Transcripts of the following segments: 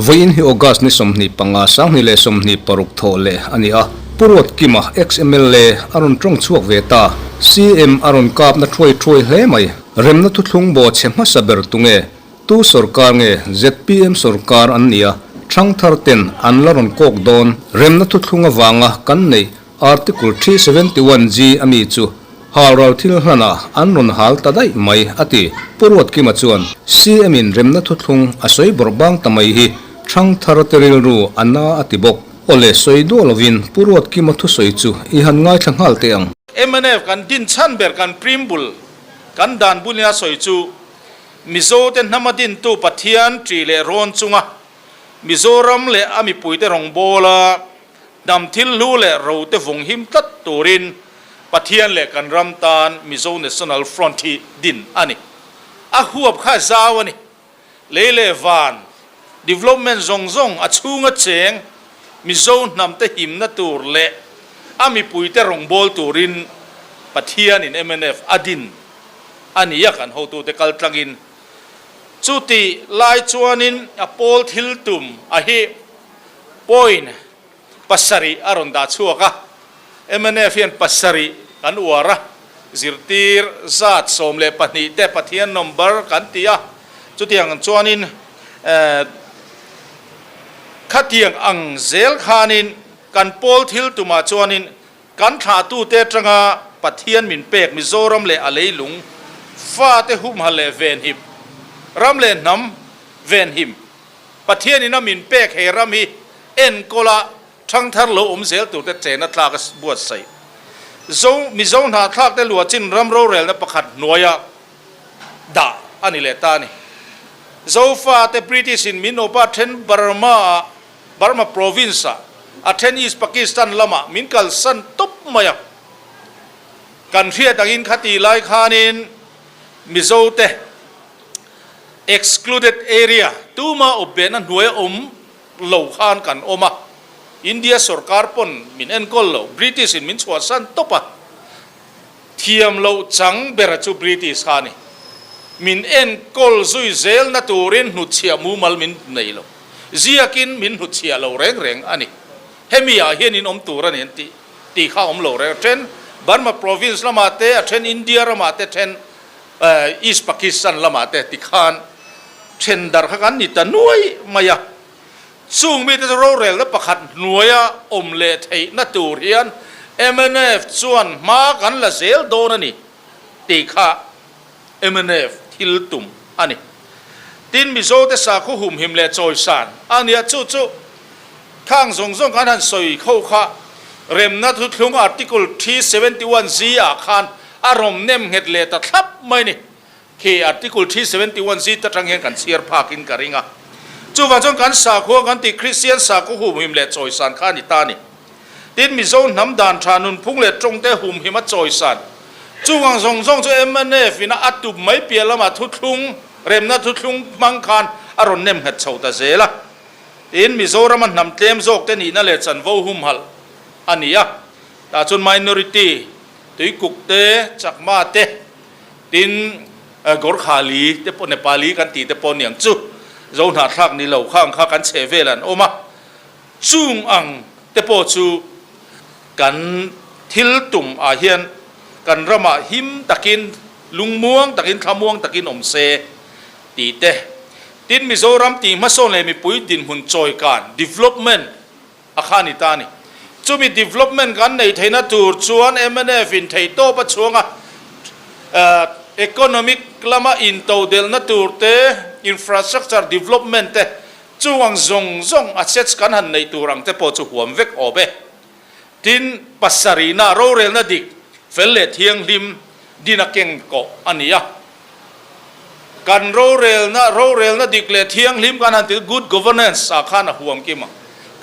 Vawiin hi August ni 25, 2026 thawh leh a ni a, Pu Ruatkima, ex-MLA, a rawn tawng chhuak ve ta. CM a rawn kapna thuai thuai hle mai. Remna thuthlung bawh chhe hmasa ber tunge? Tu sorkar nge zpm sorkar an nia, thangthar ten an la rawn kawk dawn. Remna thuthlung avanga kan neih Article 371 G a mi chu halral thil hlanah an rawn hal ta daih mai a ti. Pu Ruatkima chuan CM in remna thuthlung a sawi bawrh bang ta mai hi thangthar te rilru a na a ti bawk. Awle sawi duah lovin Pu Ruatkima thusawi chu i han ngaithla nghal teh ang. Mnf kan dinchhan ber kan preamble kan dan bunia sawi chu Mizote hnama dintu Pathian ṭih leh rawn chunga Mizoram leh a mipuite rawngbawla hnam thil hlu leh rote vawng him tlat turin Pathian leh kan ram tan Mizo National Front hi din a ni. A huap kha zau a ni. Lei leh van development zawng zawng a chhunga cheng Mizo hnamte himna tur leh a mipuite rawngbâwl turin Pathianin mnf a din a ni a, kan hotute kal tlangin. Chuti lai chuanin a pawl thil tum a hi point pasarih a rawn dah chhuak a, mnf hian pasarih kan uar a, zirtir zat 12 te Pathian number kan ti a, chutiang chuanin khatiang ang zel khanin kan pawl thil tumah chuanin Kan thlahtute atanga Pathian min pek Mizoram leh a leilung fate humhal leh venhim, ram leh hnam venhim, Pathianin a min pek he ram hi enkawla thangthar lo awm zel turte chena tlak a buatsaih. Zo Mizo hnahthlakte luahchin ram rorelna pakhat hnuaia dah a ni leh ta a ni. Zofate British-in min awpa then Burma-ah Burma province-ah a then East Pakistan lamah min kalsan tawp mai a. Kan hriat angin khati lai khanin Mizote excluded area tuma awpbehna hnuaia awm lo khan kan awm a. India sorkar pawn min enkawl lo, British-in min chhuahsan tawp a. Thiam loh chang bera chu British kha a ni. Min enkawl zui zelna turin hnutchhiah mumal min nei lo. Ziakin min hnutchhiah lo reng reng a ni. Hemi ah hian in awm tur a ni an tih tih kha awm lo reng. A then Burma province lamah te, a then India ramah te, then East Pakistan lamah te tikhan then dar kha kan ni ta nuai mai a. Chung mite chu rorelna pakhat hnuaia awm leh theihna tur hian mnf chuan hma kan la zel dawn a ni tih kha mnf thil tum a ni. Tin, Mizote sakhaw humhim leh chawisan a nia, chu chu khang zawng zawng kan han sawi kho kha remna thuthlung Article 371 Z ah khan a rawm nem nghet leh ta thlap mai a ni. Khi Article 371 zit atang hian kan chhiar phakin ka ring a. Chuvang chuan kan sakhua kan tih Kristian sakhaw humhim leh chawisan kha a ni ta a ni. Tin, Mizo hnam dan tha nunphung leh tawngte humhim a chawisan. Chuvang zawng zawng chu mnf in a tup mai piah lamah thuthlung, remna thuthlung hmang khan a rawn nem nghet chho ta zel a. Tin, Mizorama hnam tlem zawkte nihna leh chanvo humhalh a ni a. Tah chuan minority, tuikuk te, chakma te, Tin, Gorkhali te pawh Nepali kan tih te pawh niang chu Zo hnahthlak ni lo kha ang kha kan chheh vel an awm a, chung ang te pawh chu kan thil tum ah hian kan ramah him takin, lungmuang takin, thlamuang takin awm se tih te. Tin, Mizoram tih hmasawn leh mipui dinhmun chawikan, development, a kha a ni ta a ni. Chumi development kan neih theihna tur chuan mnf in theihtawp a chhuang a, economic lama intodelhna tur te, infrastructure development te, chung ang zawng zawng assets kan han neih tur ang te pawh chu huam vek awm e. Tin, pasarihna, rorelna dik, fel leh thianghlim din a keng kawh a ni a. Kan rorelna, rorelna dik leh thianghlim kan han ti, good governance ah khan a huam kim a.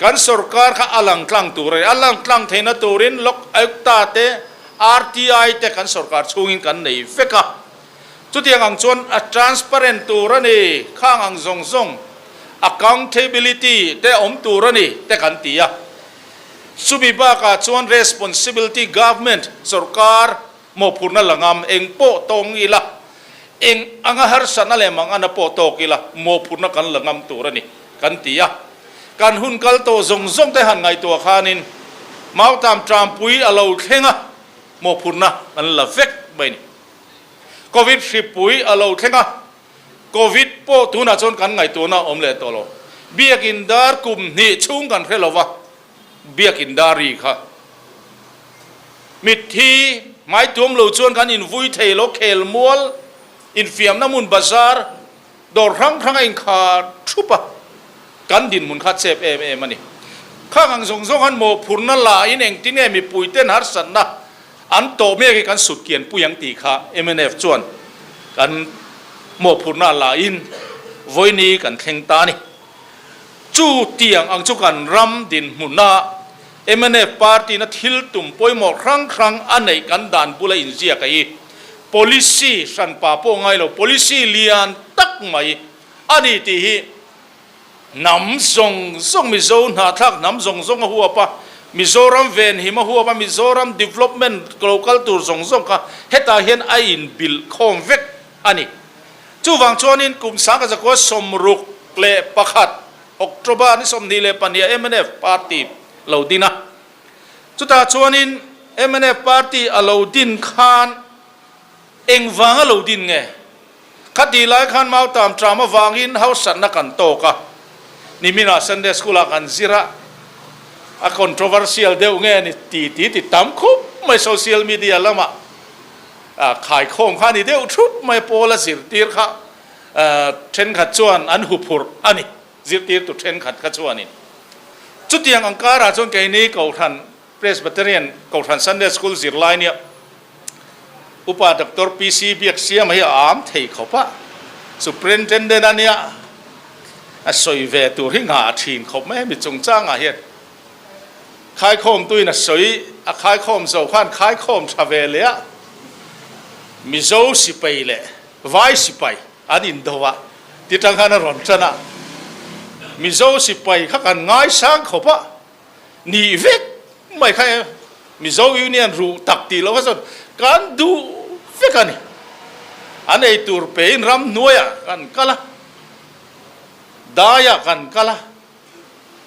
Kan sorkar kha a lang tlang tur a ni. A lang tlang theihna turin Lok Ayukta te, RTI te kan sorkar chhungin kan nei vek a. Chutiang ang chuan a transparent tur a ni, khang ang zawng zawng, accountability te awm tur a ni te kan ti a. Chumi bakah chuan responsibility government, sorkar. Mawhphurhna la ngam eng pawh tawng ila, eng anga harsatna leh mangana pawh tawk ila, mawhphurhna kan la ngam tur a ni, kan ti a. Kan hun kal tawh zawng zawng te han ngaihtuah khanin Mautam Trampui a lo thleng a, mawhphurhna kan la vek mai a ni. Covid hripui a lo thleng a, Covid pawh tunah chuan kan ngaihtuahna a awm leh tawh lo. Biakin dar kum hnih chhung kan hre lo va, Biakin dar ri kha mitthi hmaituam lo chuan kan invui thei lo, khelmual, infiamna hmun, bazar, dawr hrang hrang a inkhar thup a, kan dinhmun kha chep em em a ni. Khang ang zawng zawng han mawhphurhna la in engtin nge mipuiten harsatna an tawh mek hi kan sut kian pui ang tih kha mnf chuan kan mawhphurhna la in vawiini kan thleng ta a ni. Chu tiang ang chu kan ram dinhmuna mnf party-na thil tum pawimawh hrang hrang a neih kan dan bula inziak a hi policy hranpa pawh ngai lo, policy lian tak mai a ni tih hi hnam zawng zawng, Mizo hnahthlak hnam zawng zawng a huap a, Mizoram venhim a huap a, Mizoram development lo kal tur zawng zawng kha hetah hian a inbilh khawm vek a ni. Chuvang chuanin kum 1961 October ni 22 mnf party lo din a. Chutah chuanin mnf party a lo din khan engvanga lo din nge? Khatih lai khan Mautam Tram avangin hausatna kan tawk a. Niminah Sunday School ah kan zir a, a controversial deuh nge ni ti ti ti tam khup mai social media lamah. Khaikhawm kha a ni deuh thup mai, Paula zirtir kha thenkhat chuan an huphurh a ni, zirtirtu thenkhat kha chuanin. Chutiang ang karah chuan keini Kohhran Presbyterian Kohhran Sunday School zirlai nia Upa Doctor PC Biaksiama hi a am thei khawp a, Superintendent a nia a sawi ve tur hi nghah thin khawp mai hemi chungchangah hian. Khaikhawmtuin a sawi, a khaikhawm zo khan khaikhawm tha ve leh a, Mizo sipai leh Vai sipai an indo a, ti tang khan a rawn tan a, Mizo sipai kha kan ngaisang khawp a, nih vek mai kha Mizo Union ruh tak tih loh kha chuan kan duh vek a ni. An eitur pein ramhnuaiah kan kal a, daiah kan kal a,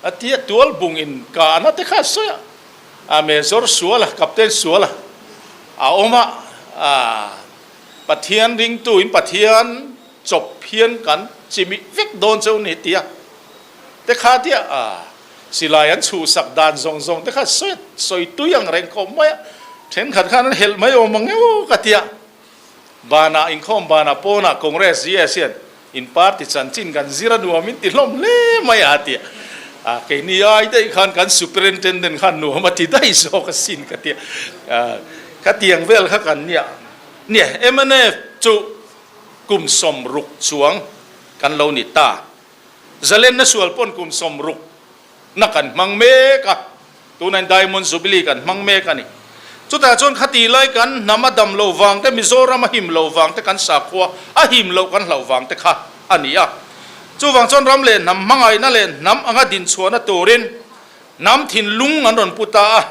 A ti a, tual bung in kahna te kha a sawi a, a Major sual a, Captain sual a, a awm a, a Pathian ringtu in Pathian chawp hian kan chimih vek dawn cheu ni ti a te kha tia a silai an chhuhsak dan zawng zawng te kha sawi a, sawi tui ang reng khawp mai a, thenkhat khan an helh mai awm ang emaw ka ti a, banah inkhawm banah pawnah Congress GS hian In party chanchin kan zir a nuam in ti hlawm hle mai a ti a, keini ai daih khan kan superintendent khan nuam a ti daih zawk asin ka ti a, khatiang vel kha kan nia nia mnf chu kum 60 chuang kan lo ni ta, zalenna sual pawn kum 60 na kan hmang mek a, Tunah Diamond Jubilee kan hmang mek a ni. Chutah chuan khati lai kan hnam a dam loh vang te, Mizoram a him loh vang te, kan sakhua a him loh kan hlauh vang te kha a ni a. Chuvang chuan ram leh hnam hmangaihna leh hnam anga dinchhuahna turin hnam thinlung an rawn pu ta a.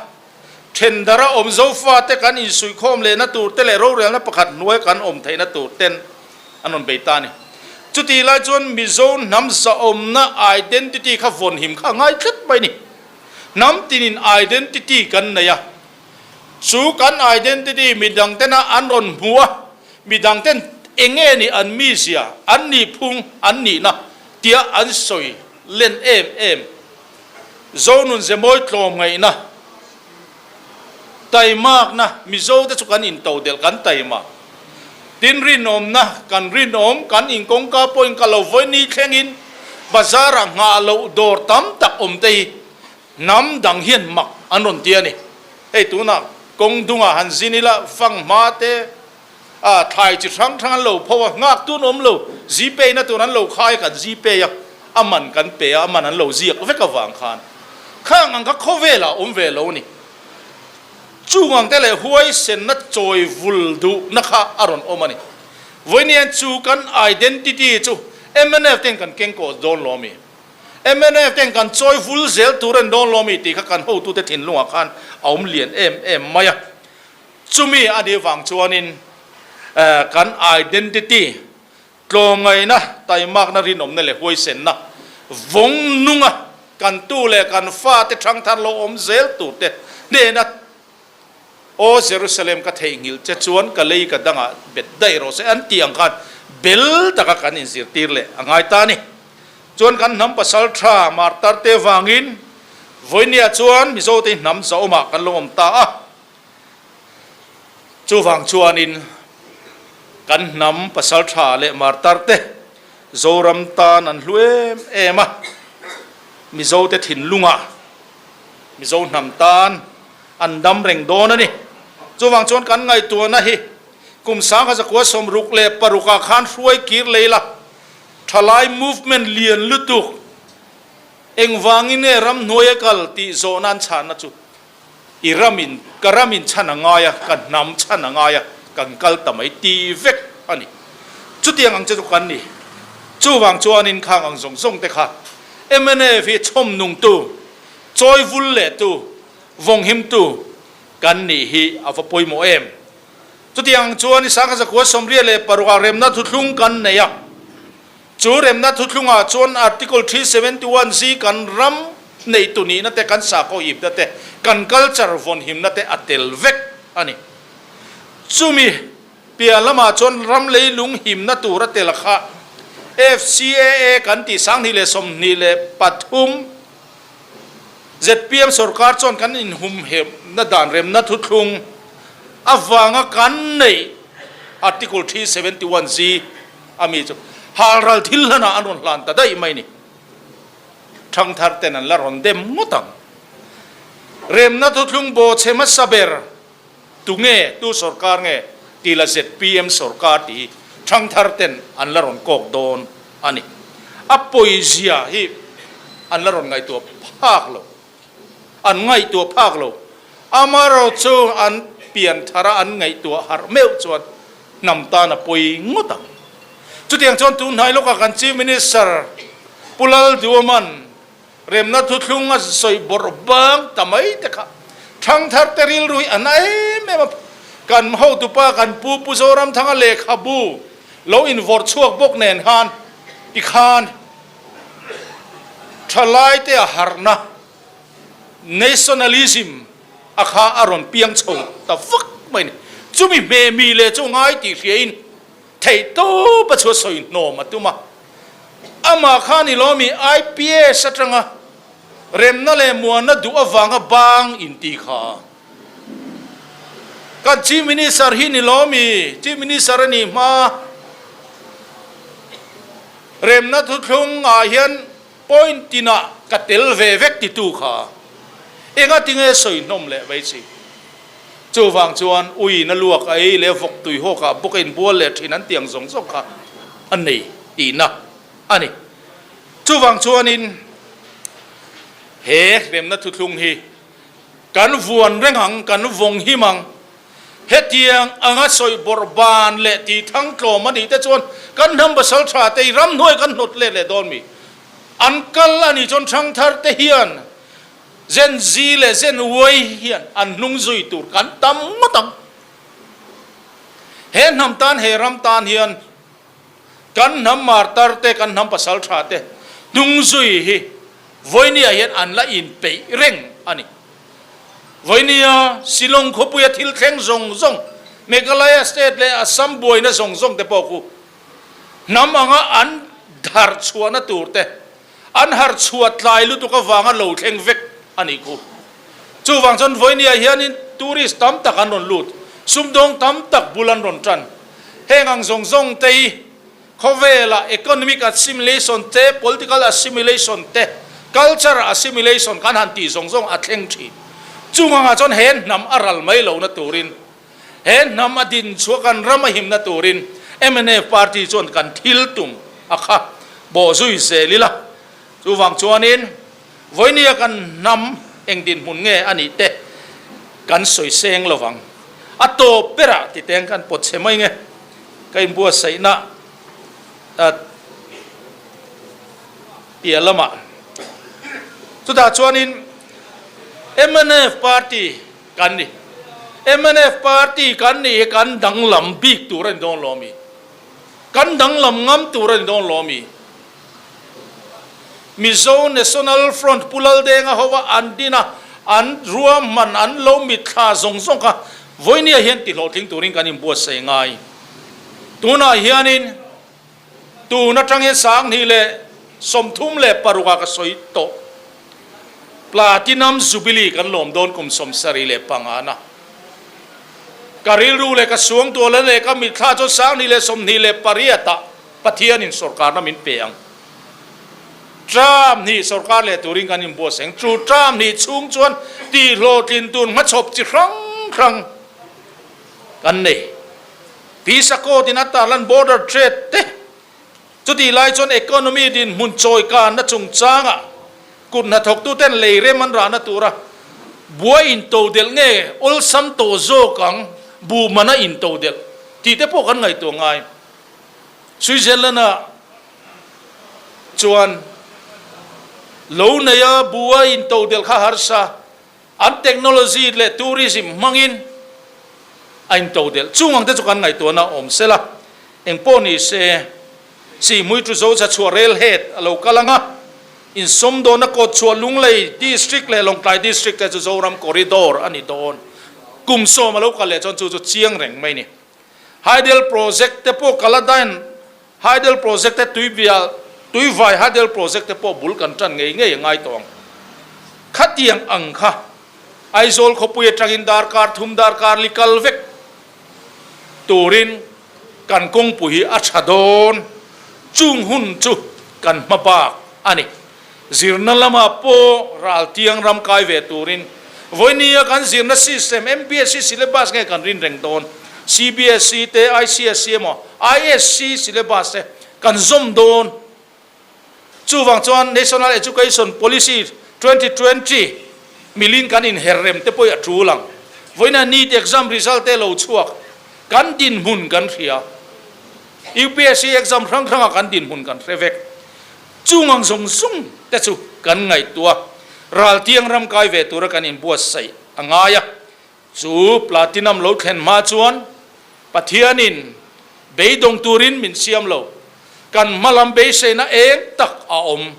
Thendara awm Zofate kan insuihkhawm lehna tur te leh rorelna pakhat hnuai kan awm theihna tur ten an rawn bei ta a ni. Chutih lai chuan Mizo hnam zahawmna identity kha vawnhim kha a ngai tlat mai a ni. Hnam tinin identity kan nei a, chu kan identity midang tena an rawn hmu a, midang ten eng nge ni an mizia, an nihphung, an nihna tia an sawi len em em. Zonun zemawi tlawmngaihna, taimakna, Mizo te chu kan intodelh, kan taima. Tin rinawmna, kan rinawm, kan inkawngka pawhin ka lo vawi ni thlengin bazar ah nghah loh dawr tam tak awm te hi hnam dang hian mak an rawn ti a ni. Hei tunah kawng dungah han zin ila fanghma te ah thlai chi hrang hrang an lo pho a, nghak tun awm lo, Gpay na tur an lo khai a kan Gpay a, a man kan pe a, a man an lo ziak vek avang khan khang ang kha khawvelah awm ve lo a ni. Chung ang te leh huaisenna chawi vul duhna kha a rawn awm a ni. Vawiin chu kan identity chu mnf ten kan kengkaw dawn lo a mi? Mnf ten kan chawi vul zel tur a ni dawn lo a mi tih kha kan hotute thinlungah khan a awm lian em em mai a. Chumi a nih vang chuanin kan identity, tlawmngaihna, taimakna, rinawmna leh huaisenna vawng nunga kan tu leh kan fate thangthar lo awm zel turte hnena Aw Jerusalem ka theihnghilh che chuan ka lei ka dangah bet daih rawh se an tih ang khan bel taka kan inzirtir leh a ngai ta a ni. Chuan kan hnam pasal tha martar te vangin vawinia chuan Mizote hnam zahawmah kan lo awm ta a. Chuvang chuanin kan hnam pasal tha leh martar te Zoram tan an hlu em em a, Mizote thinlungah Mizo hnam tan an dam reng dawn a ni. Chuvang chuan kan ngaihtuahna hi kum 1966 ah khan hruai kir lei la, thalai movement lian lutuk engvangin nge ramhnuai a kal tih zawhna an chhahna chu i ramin, ka ramin chhan a ngai a, ka hnam chhan a ngai a, kan kal ta mai ti vek a ni. Chutiang ang che chu kan ni. Chuvang chuanin khang ang zawng zawng te kha mnf hi chhawm nungtu, chawi vul lehtu, vawnghimtu kan nih hi a va pawimawh em? Chutiang chuan i 1986 ah remna thuthlung kan nei a, chu remna thuthlungah chuan Article 371 Z kan ram neihtu nihna te, kan sakhaw hipna te, kan culture vawnhimna te a tel vek a ni. Chumi piah lamah chuan ram leilung himna tur a tel kha FCAA kan tih 2023, Zpm sorkar chuan kan inhumhemna dan remna thuthlung avanga kan neih Article 371 Z a mi chu halral thil hlanah an rawn hlan ta daih mai ni. Thangthar ten an la rawn dem ngawt ang. Remna thuthlung bawhchhe hmasa ber tunge, tu sorkar nge tih la zpm sorkar tih hi thangthar ten an la rawn kawk dawn a ni. A pawizia hi an la rawn ngaihtuah phak lo. An ngaihtuah phak lo. Amaherawh chu an pian thar a an ngaihtuah harh meuh chuan hnam tan a pawi ngawt ang. Chutiang chuan tunhnai lawkah kan Chief Minister Pu Lalduaman Remna thuthlung a sawi bawrh bang ta mai te kha thangthar te rilru hi a na em em a, kan hotupa kan pu Pu Zoramthanga lehkhabu lo invawrh chhuak bawk nen khan tikhan thalai te a harhna nationalism a kha a rawn piang chho ta vak mai a ni. Chumi hmehmi leh chu ngai tih hriain Theihtawp a chhuah sawi hnawm a tum a, amah kha ni lo mi IPS atanga remna leh muanna duh avanga bang inti kha. Kan Chief Minister hi ni lo mi Chief Minister a nih hma remna thuthlung ah hian point tinah ka tel ve vek titu kha enga tinge sawi hnawm leh mai chi. Chuvang chuan ui na luak a ei leh vawk tui hawk ah bawk a inbual leh thin an tiang zawng zawng kha a nei tihna a ni. Chuvang chuanin he hremna thuthlung hi kan vuan reng ang, kan vawng him ang. Hetiang anga sawi bawrh ban leh tih thang tlawm a nih te chuan kan hnam pasal tha te i ramhnuai kan hnawt let leh dawn mi? An kal a nih chuan thangthar te hian Gen Z leh Gen Y hian an hnung zui tur kan tam ngawt ang. He hnam tan, he ram tan hian kan hnam martar te, kan hnam pasal tha te hnung zui hi vawinia hian an la inpeih reng a ni. Vawinia Shillong khawpuia thil thleng zawng zawng, Meghalaya state leh Assam buaina zawng zawng te pawh khu hnam anga an dharh chhuahna tur te, An harh chhuah tlai lutuk avanga lo thleng vek a nih khu. Chuvang chuan vawinia hianin tourist tam tak an rawn lut, sumdawng tam tak bul an rawn tan. Heng ang zawng zawng te hi khawvela economic assimilation te, political assimilation te, culture assimilation kan han tih zawng zawng a thleng thin. Chung angah chuan he hnam a ral mai lohna turin, he hnam a din chhuah kan ram a himna turin mnf party chuan kan thil tum a kha bawh zui zel ila. Chuvang chuanin vawinia kan hnam eng dinhmun nge a nih te kan sawi seng lo vang. A tawp berah titeng kan pawt chhe mai nge ka inbuatsaihna piah lamah. Chutah chuanin mnf party Kan ni. Mnf party kan nih hi kan danglam bik tur a ni dawn lo ami? Kan danglam ngam tur a ni dawn lo ami? Mizo National Front Pu Laldenga hova an din a, an ruahman an lo mitthla zawng zawng kha vawinia hian tihlawhtling turin kan inbuatsaih ngai. Tunah hianin Tun atang hian 2036 ah ka sawi tawh. Platinum Jubilee kan lawm dawn kum 75 na. Ka rilru leh ka suangtuahna leh ka mitthla chuan 2028 ah Pathianin sawrkarna min pe ang. Term hnih sawrkar leh turin kan inbuatsaih ang. Chu term hnih chhung chuan tihhlawhtlin tur hmachhawp chi hrang hrang kan nei. Visa code in a tarlan border trade te chutih lai chuan economy dinhmun chawikanna chungchangah kut hnathawktuten lei rem an rahna tura buai intodelh nge awlsam tawh zawk ang buhmana intodelh tih te pawh kan ngaihtuah ngai. Switzerland-ah chuan lo neia buai intodelh kha harsa An technology leh tourism hmangin a intodelh. Chung ang te chu kan ngaihtuahna awm sela, engpawh ni se, Sihhmui tu zo chachhuah rail head a lo kal ang a, insawmdawna kawtchhuah Lunglei District leh Lawngtlai District te chu Zoram Corridor a ni dawn. Kum sawm a lo kal leh chuan chu chu chiang reng mai ni. Hydel Project te pawh Kaladan Hydel Project te tuibial, tuivai Hydel Project te pawh bul kan tan ngei ngei a ngai tawh ang. Khatiang ang kha Aizawl khawpui atangin darkar thum darkar li kal vek turin kan kawngpui hi a tha dawn. Chung hun chu kan hma bak a ni. Zirna lamah pawh raltiang ram kai ve turin vawinia kan zirna system MPSC syllabus nge kan rin reng dawn? CBSE te, ICSE emaw ISC syllabus te kan zawm dawn. Chuvang chuan National Education Policy 2020 milin kan inher rem te pawh hi a tul ang. Vawiina NEET exam result te lo chhuak kan dinhmun kan hria. UPSC exam hrang hrangah kan dinhmun kan hre vek. Chung ang zawng zawng te chu kan ngaihtuah raltiang ram kai ve tura kan inbuatsaih a ngai a, chu Platinum lo thlen hma chuan Pathianin beidawng turin min siam lo, kan hma lam beiseina eng tak a awm.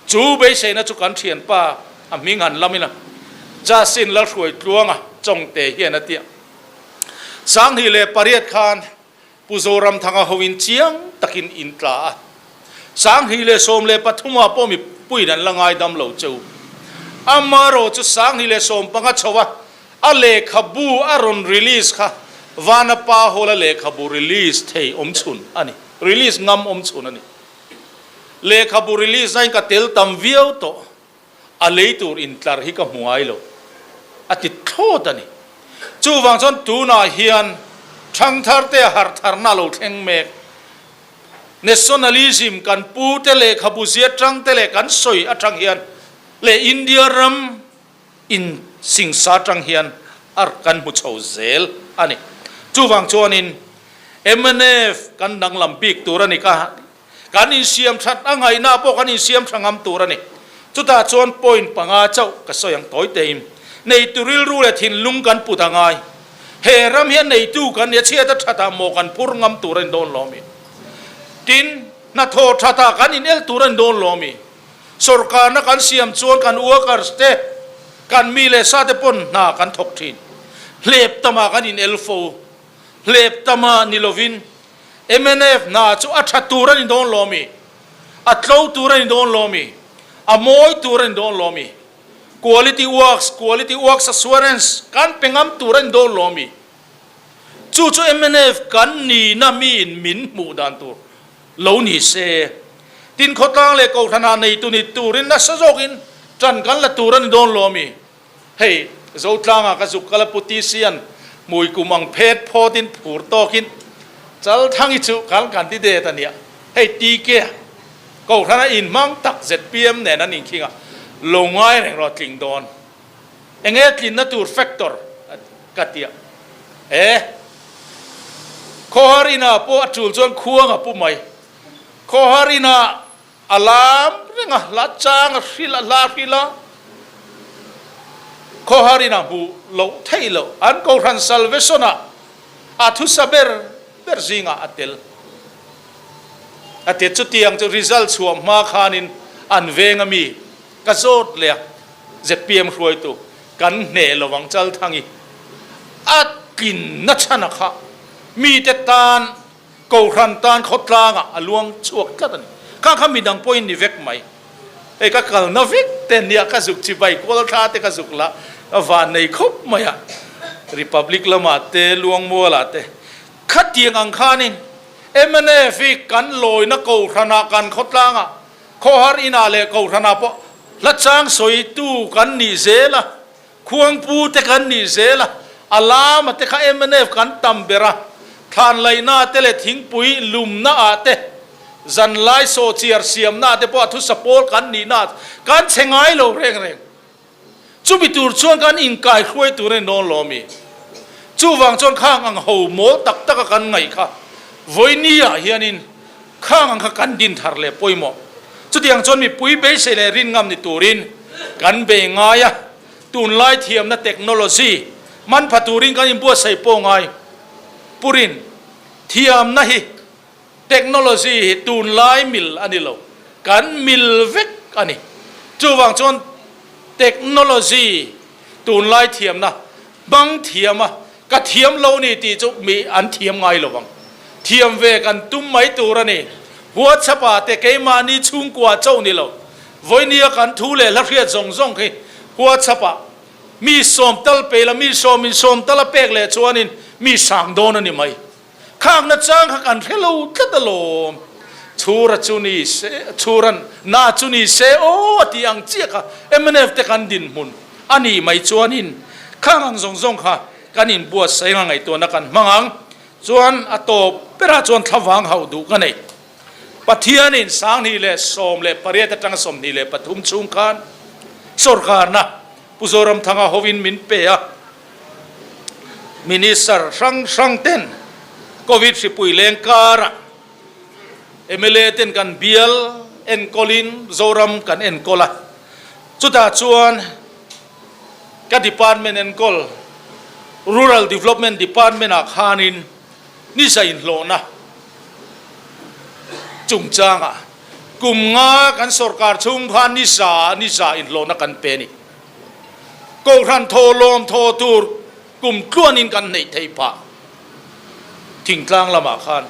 Chu beiseina chu kan thianpa a hming han lam ila, Justin Lalhruaitluanga Chawngte hian a tia. 2008 khan Pu Zoramthanga hoin chiang takin in tla a, 2013 ah pawh mipuiin an la ngaidam lo cheu. Amaherawh chu 2015 chho a, a lehkhabu a rawn release kha Vanapa Hall-a lehkhabu release thei awm chhun a ni, release ngam awm chhun a ni. Lehkhabu release nain ka tel tam viau tawh. A lei tur intlar hi ka hmu ngai lo, a ti thlawt a ni. Chuvang chuan tunah hian ṭhangtharte a harhtharna a lo thleng mek. Nationalism kan pute lehkhabu zia ṭangte leh kan sawi aṭang hian leh India ram insingsa aṭang hian a kan hmu chho zel a ni. Chuvang chuanin mnf kan danglam bik tur a ni ka Kan insiam that a ngaihna pawh kan insiam tha ngam tur a ni. Chutah chuan point panga chauh ka sawi ang tawi tein. Neitu rilru leh thinlung kan put a ngai. He ram hian neitu kan nia chhiat a that ah maw kan phur ngam tur a ni dawn lo mi? Tin, hnathawh that ah kan inel tur a ni dawn lo mi? Sawrkarna kan siam chuan kan workers te, kan mi leh sa te pawn hna kan thawk thin. Hlep tamah kan inel fo. Hlep tamah ni lovin Mnf hna chu a tha tur a ni dawn lo mi? A tlo tur a ni dawn lo mi? A mawi tur a ni dawn lo mi? Quality works, quality works assurance kan pe ngam tur a ni dawn lo mi? Chu chu mnf kan nihna miin min hmuh dan tur lo ni se. Tin khawtlang leh kohhranah neitu ni turin nasa zawkin tan kan la tur a ni dawn lo mi? Hei, Zotlangah ka zuk kal a Pu TC-a'n hmui kum ang phet phawtin phur tawkin Chalthangi chu kan candidate a nia. Hei TK-a Kohhrana inhmang tak zpm nen an inkhing a, lo ngai reng rawh tling dawn. Enge tlinna tur factor ka tia. E, Khawhar inah pawh a tul chuan khuang a pu mai. Khawhar inah A lam reng a, hla chang a hril a, hla a hril a. Khawhar inah hmuh loh theih loh an Kohhran Salvation-ah a thusa ber ber zingah a tel. A ti chutiang chu result chhuah hma khanin an veng a mi ka zawt leh a, zpm hruaitu kan hneh lo ang Chalthangi a tlinna chhan a kha mite tan Kohhran tan khawtlangah a luang chhuak tlat a ni. Kha kha midang pawhin ni vek mai. Hei ka kalna vek te nia ka zuk chibai kual thla te ka zuk la ka van nei khawp mai a. Republic lamah te Luangmualah te khatiang ang khanin mnf hi kan lawina Kohhranah kan khawtlangah khawhar inah leh Kohhranah pawh hla chang sawitu kan nih zel a. Khuangpu te kan nih zel a, a lama te kha mnf kan tam ber a, thlan laihna te leh thingpui lumna ah te, zanlai sawhchiar siamna ah te pawh a thusa pawl kan nihna ah kan chhe ngai lo reng reng. Chumi tur chuan kan inkai hruai tur a ni dawn lo ami? Chuvang chuan khang ang ho mawl tak tak a kan ngaih kha vawiini ah hianin Khang ang kha kan din thar leh pawimawh. Chutiang chuan mipui beisei leh rin ngam ni turin kan bei ngai a, tunlai thiamna technology man pha turin kan inbuatsaih pawh ngai. Purin thiamna hi technology hi tunlai mil a ni lo, kan mil vek a ni. Chuvang chuan technology tunlai thiamna hmang thiam a, Ka thiam lo ni tih chu mi an thiam ngai lo vang. Thiam ve kan tum mai tur a ni. WhatsApp-ah te keimahni chhungkua chauh ni lo. Vawinia kan thu leh hla hriat zawng zawng khi WhatsApp-ah mi sawm tal pe la, mi sawmin sawm tal a pek leh chuanin mi sang dawn a ni mai. Khakna chang kha kan hre lo tlat alawm. Chhura chu ni se, Chhuran na chu ni se aw a tih ang chiah kha mnf te kan dinhmun a nih mai chuanin khang ang zawng zawng kha kan inbuatsaih anga ngaihtuahna kan hmang ang. Chuan a tawp berah chuan thlavang hauh duh ka nei. Pathianin 2018 atanga 23 chhung khan sorkarna Pu Zoramthanga hovin min pe a. Minister hrang hrang ten Covid hripui leng karah mla ten kan bial enkawlin Zoram kan enkawl a, chutah chuan ka department enkawl Rural Development Department ah khanin ni za inhlawhna chungchangah kum nga kan sorkar chhung khan ni za ni za inhlawhna kan pe a ni. Kohhran thaw lawm thaw tur kum tluanin kan neih theih phah thingtlang lamah khan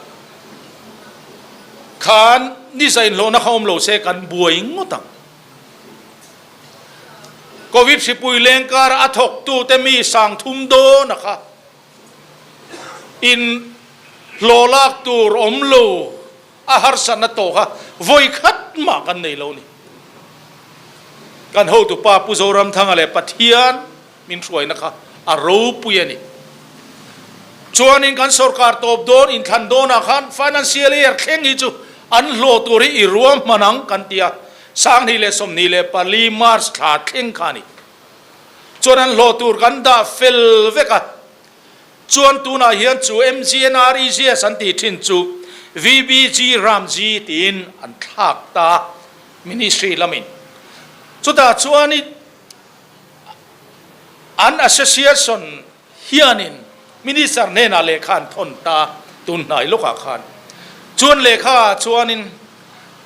khan ni zainhlawhna kha awm lo se kan buai ngawt ang. Covid hripui leng kara a thawktute mi sang thum dawn a kha in hlawh lak tur awm lo A harsatna tawh kha vawi khat mah kan nei lo ni. Kan hotupa Pu Zoramthanga leh Pathian min hruaina kha a ropui a ni. Chuanin kan sorkar tawp dawn inthlan dawnah khan financial year thleng hi chu an hlawh tur hi i ruahman ang kan ti a, 2024 March thla thleng kha a ni. Chuan an hlawh tur kan dah fel vek a. Chuan tunah hian chu MGNREGS an tih thin chu VBG Ramji tiin an thlak ta a, Ministry lamin. Chutah chuan i an association hianin Minister hnenah lehkha an thawn ta a, tun hnai lawkah khan. Chuan lehkha ah chuanin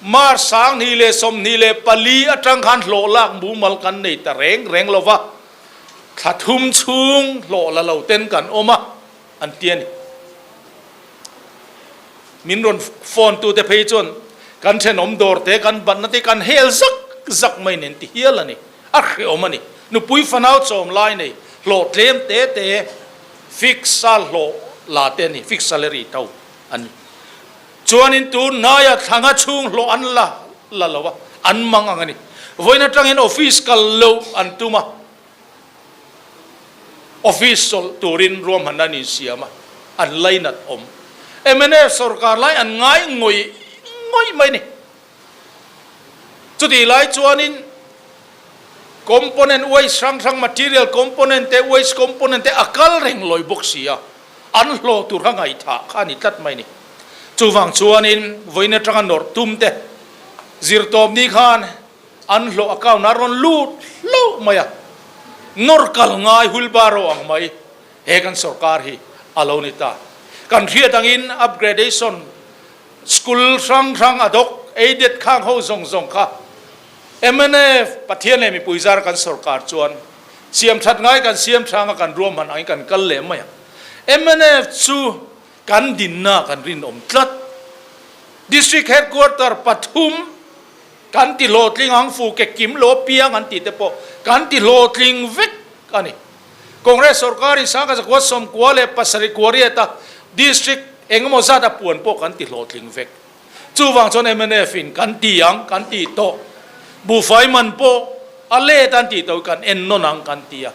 March 2024 atang khan hlawh lak mumal kan nei ta reng reng lo va, Thla thum chhung hlawh la lo ten kan awm a, an ti a ni. Min rawn phone tute phei chuan kan thenawm dawr te kan batna te kan hel zak zak mai nen ti hial a ni. A hreawm a ni. Nupui fanau chawm lai nei hlawh tlem te te fix a hlawh la te a ni, fix salary to a ni. Chuanin tun hnaia thla nga chhung hlawh an la la lo a, an mang ang a ni. Vawiin atangin office kal loh an tum a, office chawlh turin ruahmanna an insiam a, an lainat awm. Mnf sorkar lai an ngai ngawih ngawih mai a ni. Chutih lai chuanin component waste hrang hrang, material component te, waste component te a kal reng lawi bawk si a, an hlawh tur kha ngaihthah kha a ni tlat mai a ni. Chuvang chuanin vawiin atanga nawrh tum te zirtawp ni khan an hlawh account ah rawn lut hlauh mai a. Nawr kal ngai wheelbarrow ang mai he kan sorkar hi a lo ni ta. Kan hriat angin upgradation school hrang hrang ad hoc aided khang ho zawng zawng kha mnf Pathian leh mipui zar kan sorkar chuan siam that ngai kan siam hrang a kan ruahman angin kan kal leh mai ang. Mnf chu kan dinna kan rinawm tlat. District headquarter pathum Kan ti hlawhtling ang fu ke kim lo piang an tih te pawh kan ti hlawhtling vek a ni. Congress sorkar in Sangkazakua 97 riata district engemaw zat a puan pawh kan ti hlawhtling vek. Chuvang chuan mnf in kan ti ang kan ti tawh. Buhfai man pawh a let an tih tawh kan en nawn ang kan ti a.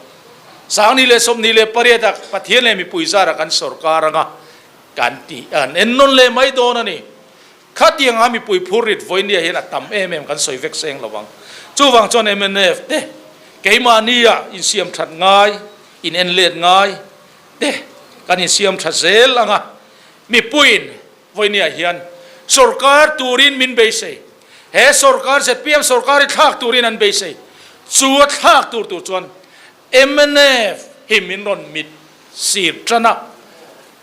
2028 ah Pathian leh mipui zara kan sorkar anga kan ti an en nawn leh mai dawn a ni. Khatianga mipui phur rit vawinia hian a tam em em kan sawi vek seng lo ang. Chuvang chuan mnf te keimahnia insiam that ngai, in en let ngai te kan insiam tha zel ang a. Mipuiin vawinia hian sorkar turin min beisei. He sorkar zpm sorkar hi thlak turin an beisei. Chu a thlak tur tur chuan mnf hi min rawn mit sir tan a,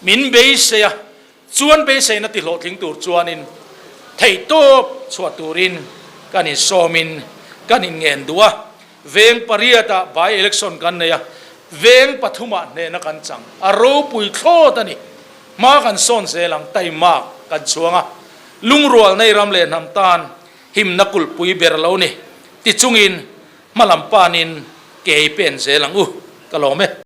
min beisei a. Chuan beiseina ti hlawhtling tur chuanin theihtawp chhuah turin kan insawmin kan inngen duh a, veng pariatah by election kan nei a, veng pathumah hnehna kan chang. A ropui thlawt a ni. Hma kan sawn zel ang, taimak kan chhuang a, lungrual nei ram leh hnam tan himna kulhpui ber lo ni. Tichungin hma lam panin kei pen zel ang u, ka lawm e.